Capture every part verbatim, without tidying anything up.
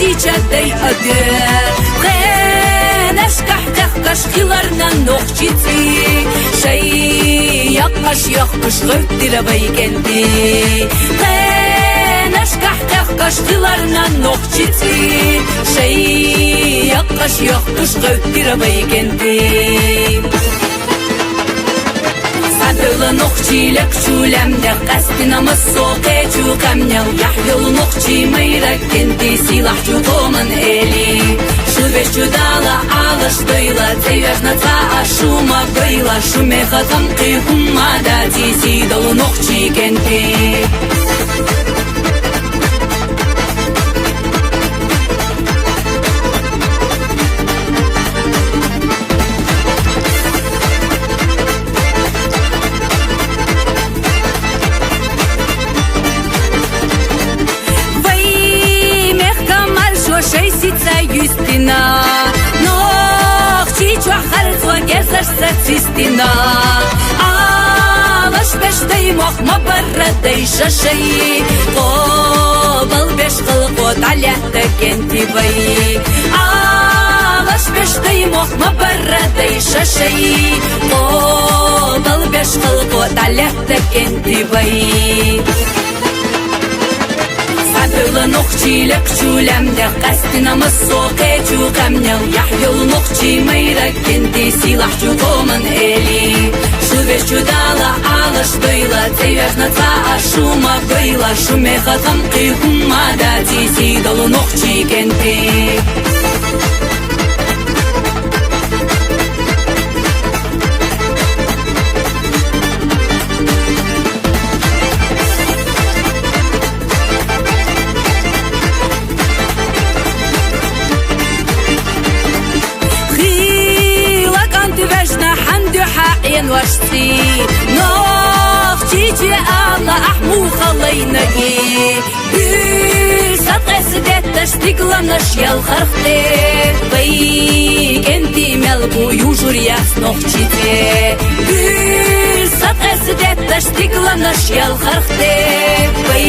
Чадай адер, хэнэшкахь тахкаш хиларна нохчици, шай яккаш яхкаш гъевтира байгенди. Хэнэшкахь тахкаш хиларна нохчици, шай яккаш яхкаш гъевтира байгенди. Садала нохчи лекчу лямдя, къастина массо къечу къамнял, яхъ йол нохчи майраккенди, силахь чу къоман эли. Шу веш чу дала алаш дойла, цевяжна ца ашума гойла, шуме хатам къи хумма дати, сидал нохчи кенди. Вай, мехкамар шо шайсица юстина, нохчи чу харцо гезарса цистина. Алаш беш даймох ма барра дайша шай, къобал беш халкъо талятта кенти вай. Алаш беш даймох ма барра дайша шай, къобал беш халкъо талятта кенти вай. Садала нохчи лекчу лямдя, къастина массо къечу къамнял, яхъ йол нохчи майраккенди, силахь чу къоман эли. Шу веш чу дала алаш дойла, цевяжна ца ашума гойла, шуме хатам къи хумма дати, сидал нохчи кенди. Хила кӀанти вешна хӀяндуьхьа гӀен вашцӀи, нохчичи ала ахӀму халайнаги. Буьрса кьес детташ дигла наш ял хархте, вай кӀенти мел бу южур яс нохчите. Буьрса кьес детташ дигла наш ял хархте, вай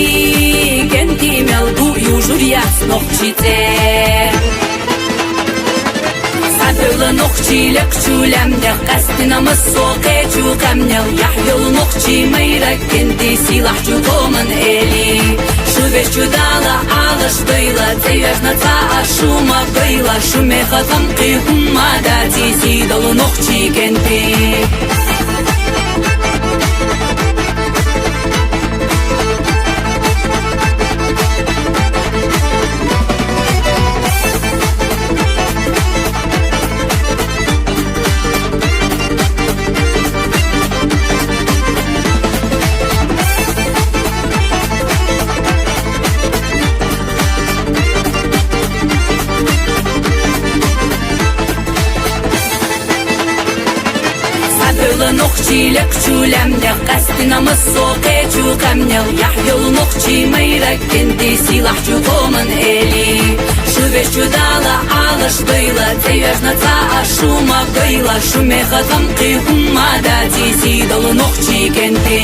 кӀенти мел бу южур яс нохчите. Садала нохчи лекчу лямдя, къастина массо къечу къамнял, яхӀ йол нохчи майраккенди, силахь чу къоман эли. Шу веш чу дала алаш дойла, цевяжна ца ашума гойла, шуме хатам къи хӀумма дати, сидал нохчи кенди. Садала нохчи лекчу лямдя, къастина массо къечу къамнял, яхӀ йол нохчи майраккенди, силахь чу къоман эли. Шу веш чу дала алаш дойла, цевяжна ца ашума гойла, шуме хатам къи хӀумма дати, сидал нохчи кенди.